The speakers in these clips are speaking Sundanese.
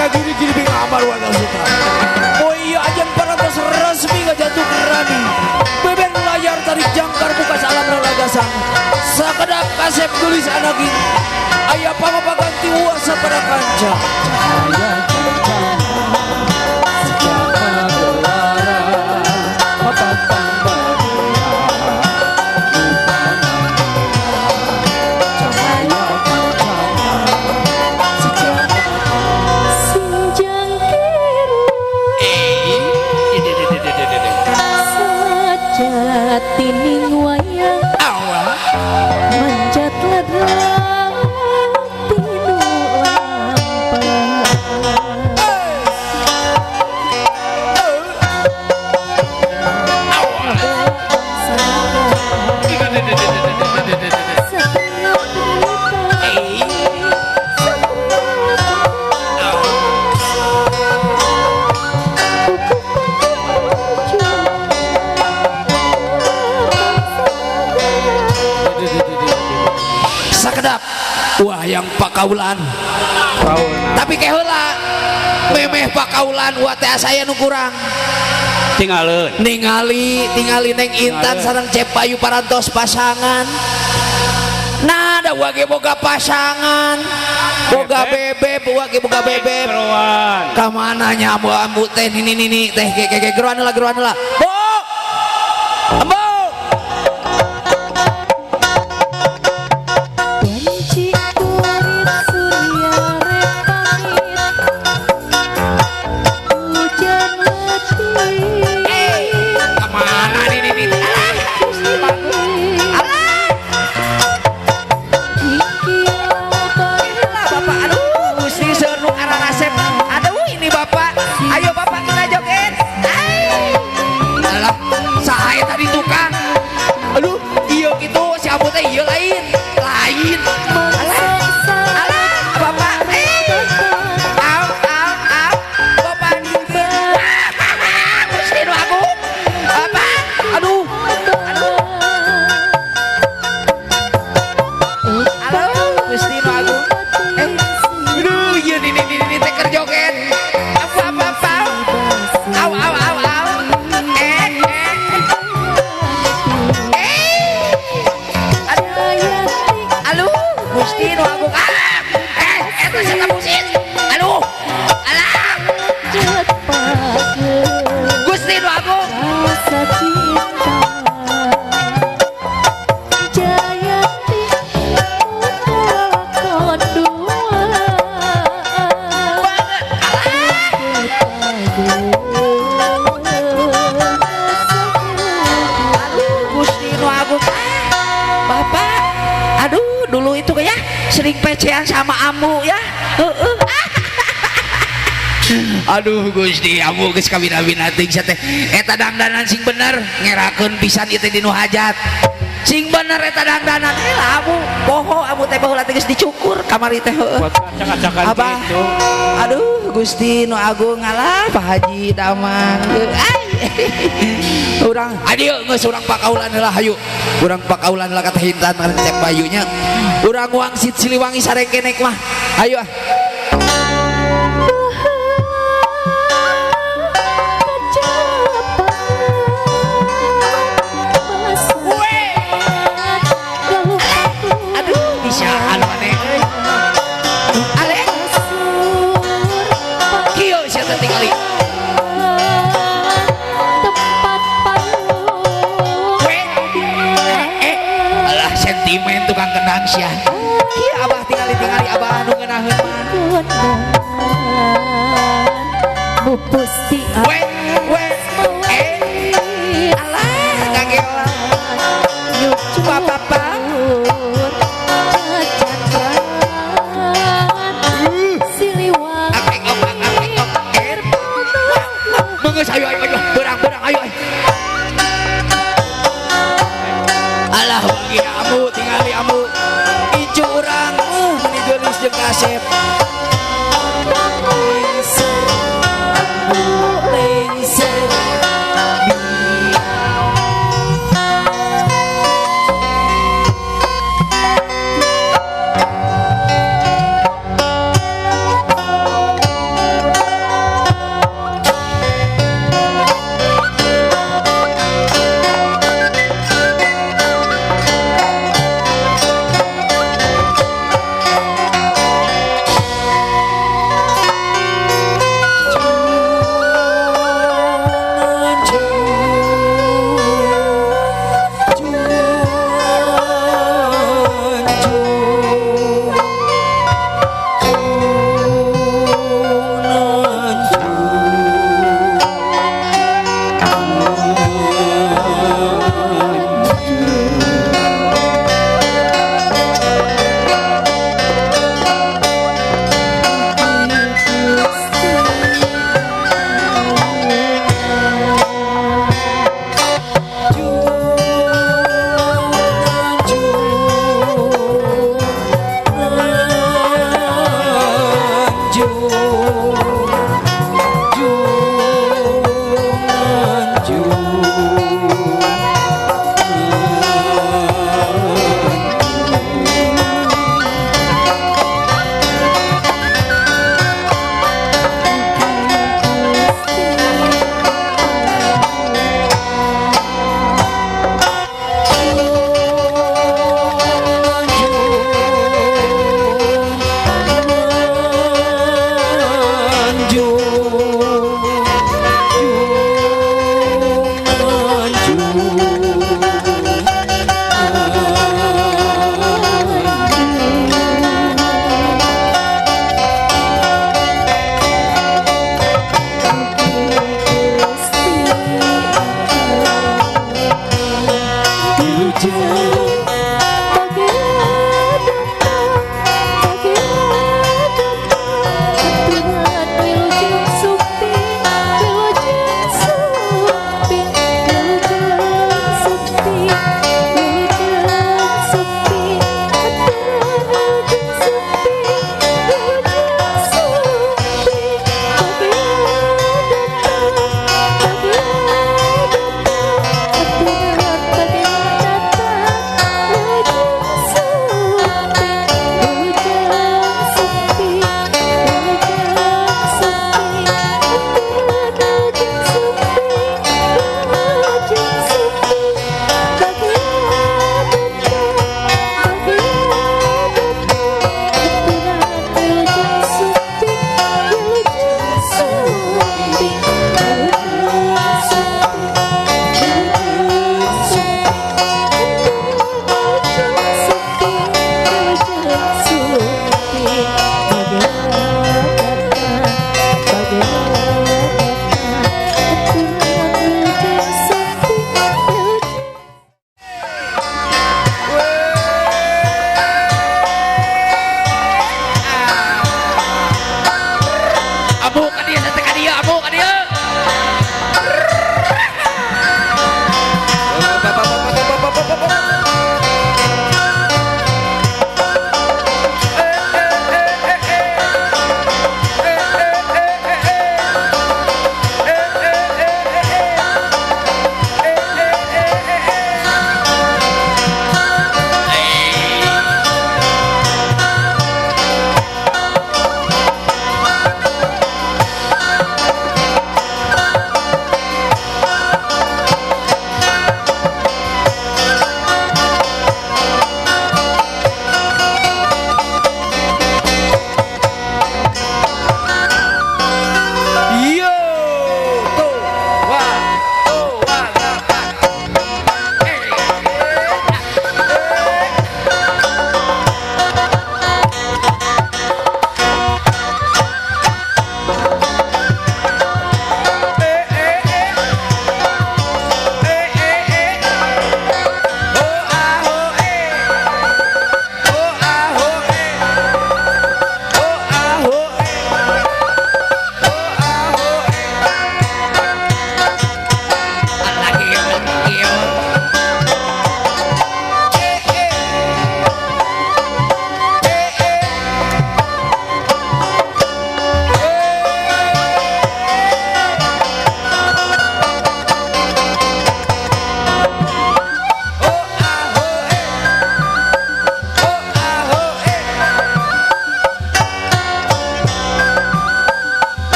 ka giri-giri bing amar wa suka. Oh iya ajan parantos resmi ngajatuh rami. Beben layar tarik jangkar buka salam ralagasan. Sakedap kasep gelis anakin. Aya pamapaganti uasa pada kanca. Tining wayang manjat ladang tinu lampang Sakedap wah yang pakaulan tapi keheula memeh pakaulan wah teh saya nu kurang tinggalin ningali Neng Intan sareng Cep Bayu parantos pasangan. Nah ada wage boga pasangan boga bebeb wage boga bebeb ka mana nya ambu teh nini nini teh ge ge geroan heula geroan heula bu ambu. Sama amu ya. Aduh Gusti amu geus kabina-bina teuing sia teh eta dangdanan sing bener ngerakeun pisan ieu teh dinu hajat sing bener eta dangdanan lah amu poho amu teh baheula teh geus dicukur kamari teh heueuh abah gitu. Aduh Gusti nu agung ngalah Pak Haji Damang ai urang adieu geus urang pakaulan heula hayu urang pakaulan heula ka Teh Intan Cep Bayunya urang wangsit Siliwangi sarengkenek mah ayo ah. Aduh bisaan maneh euy ale kieu sia teh tingali alah sentimen tukang kendang sia. Kieu abah tingali-tingali abah anu ngeunaheun mah. We we alah kageola. Papa ayo ayo ayo berang-berang ayo ayo. Alah bagi amu tingali amu incu urang meni geulis jeung kasep.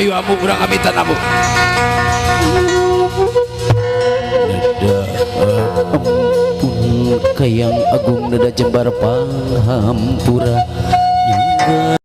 Hayu ambu, urang amitan ambu. Neda ampun kayang agung, neda jembar panghampura. Nyangga.